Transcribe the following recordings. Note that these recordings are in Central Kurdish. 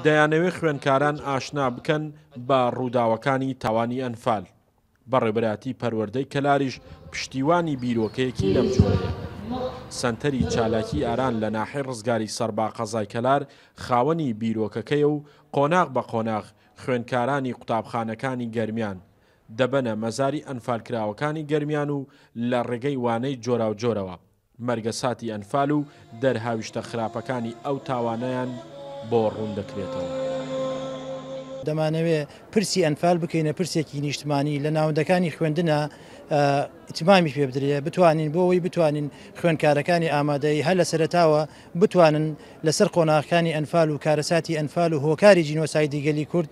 دەیانەوێ خوێندکاران ئاشنا بکەن بە ڕووداوەکانی تاوانی ئەنفال. بەڕێوبەرایەتی پەروەردەی کەلاریش پشتیوانی بیرۆکەیەکی لەم جۆرەیە. سەنتەری چالاکی ئاران لە ناحیەی ڕزگاری سەربا قەزای کەلار خاوەنی بیرۆکەکەیە و قۆناغ بە قۆناغ خوێندکارانی قوتابخانەکانی گەرمیان دەبەنە مەزاری ئەنفالکراوەکانی گەرمیان و لە ڕێگەی وانەی جۆراوجۆرەوە مەرگەساتی ئەنفال و دەرهاویشتە خراپەکانی ئەو تاوانەیان بۆ ڕوون دەکرێتەوە. دەمانەوێ پرسی ئەنفال بکەینە پرسێکی نیشتمانی لە ناوەندەکانی خوێندنا ئیتمامی پێ بدرێ بتوانین بۆ ئەوەی بتوانین خوێندکارەکانی ئامادەیی هەر لە سەرەتاوە بتوانن لەسەر قۆناغەکانی ئەنفال و کارەساتی ئەنفال و هۆکاری جینۆسایدی گەلی کورد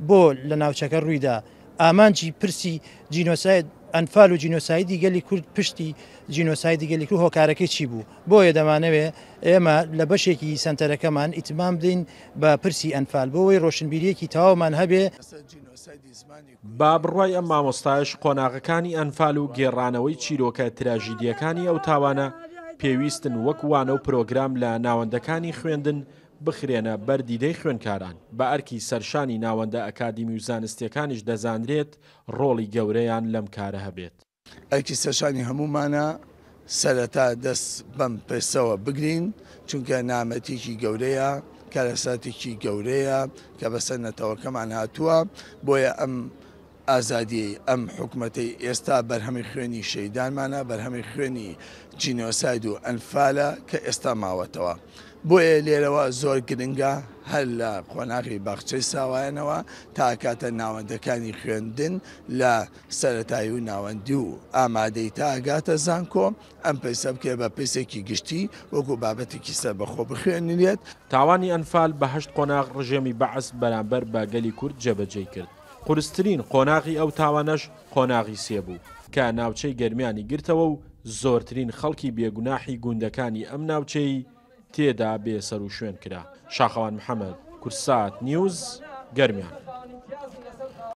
بۆ لە ناوچەکە ڕوویدا ئامانجی پرسی جینۆساید ئەنفال و جینۆسایدی گەلی کورد پشتی جینۆسایدی گەلی کورد هۆکارەکەی چی بوو بۆیە دەمانەوێ ئێمە لە بەشێکی سەنتەرەکەمان ئیتمام بدەین بە پرسی ئەنفال بۆ ئەوەی ڕۆشنبیریەکی تەواومان هەبێ. بە بڕوای ئەم مامۆستایەش قۆناغەکانی ئەنفال و گێڕانەوەی چیرۆکە تراژیدییەکانی ئەو تاوانە پێویستن وەک وانە و پرۆگرام لە ناوەندەکانی خوێندن بخرێنە بەر دیدەی خوێندکاران، بە ئەرکی سەرشانی ناوەندە ئەکادیمی و زانستییەکانیش دەزانرێت ڕۆڵی گەورەیان لەم کارە هەبێت. ئەرکی سەرشانی هەموومانە سەرەتا دەست بەم پرسەوە بگرین، چونکە نامەتێکی گەورەیە، کارەساتێکی گەورەیە کە بەسەر نەتەوەکەمان هاتووە، بۆیە ئەم ئازادیەی ئەم حکومەتەی ئێستا بەرهەمی خوێنی شەهیدانمانە، بەرهەمی خوێنی جینۆساید و ئەنفالە کە ئێستا ماوەتەوە. بۆیە لێرەوە زۆر گرنگە هەر لە قۆناغی باخچەی ساوایانەوە تا ئەکاتە ناوەندەکانی خوێندن لە سەرەتایی و ناوەندی و ئامادەی تا ئەگاتە زانکۆ ئەم پرسە بکرێت بە پرسێکی گشتی وەکو بابەتێکی سەربەخۆ بخوێنرێت. تاوانی ئەنفال بە هەشت قۆناغ ڕژێمی بەعس بەرامبەر بە گەلی کورد جێبەجێی کرد. قورسترین قۆناغی ئەو تاوانەش قۆناغی سێ بوو، کە ناوچەی گەرمیانی گرتەوە و زۆرترین خەڵکی بێگوناحی گوندەکانی ئەم ناوچەی تێدا بێسەروشوێن کرا. شاخەوان محەمەد، کوردسات نیوز، گەرمیان.